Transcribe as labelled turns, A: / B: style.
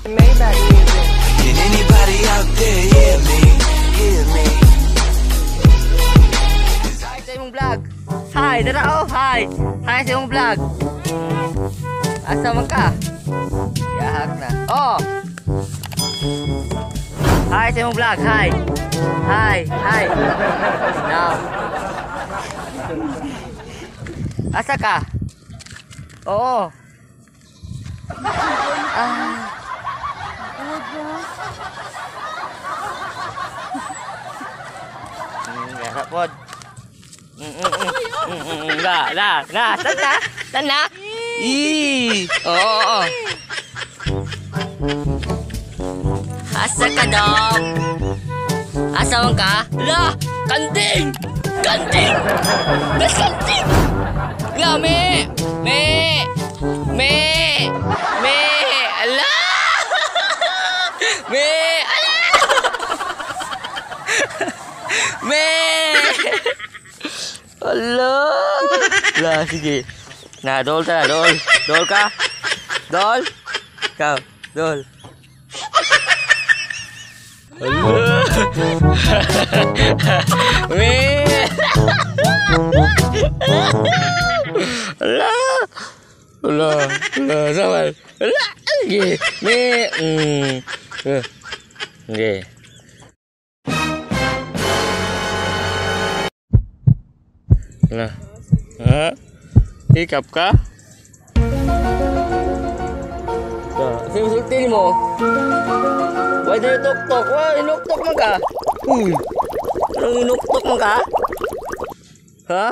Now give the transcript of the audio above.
A: Maybach music.
B: Can anybody out there hear me? Hear me?
C: Hi sa imong vlog. Hi, dara oh, hi. Hi sa imong vlog. Asa man ka? Yahak na. Oh. Hi sa imong vlog. Hi. Hi, hi. Now. Asa ka? Oo. Ah. Yahak pod. La, la, la, tana, tana. Ih, oo, oo. Asa ka daw? Asa man ka? La, kanding! Kanding! Las kanding! La, me! Me! Me! Me! Ala! Me! Ala! Me! Ala! La, sige. Na, dol ta, dol. Dol ka? Dol? Ikaw, dol. Ala! Me! Ala! Ala! Ala, sabar. Ala! Sige. Me! Sige. Ala. Ha? Hikap ka? Sino sulti mo? Why do you tok-tok? Why inuktok man ka? Uy! Anong inuktok man ka? Ha?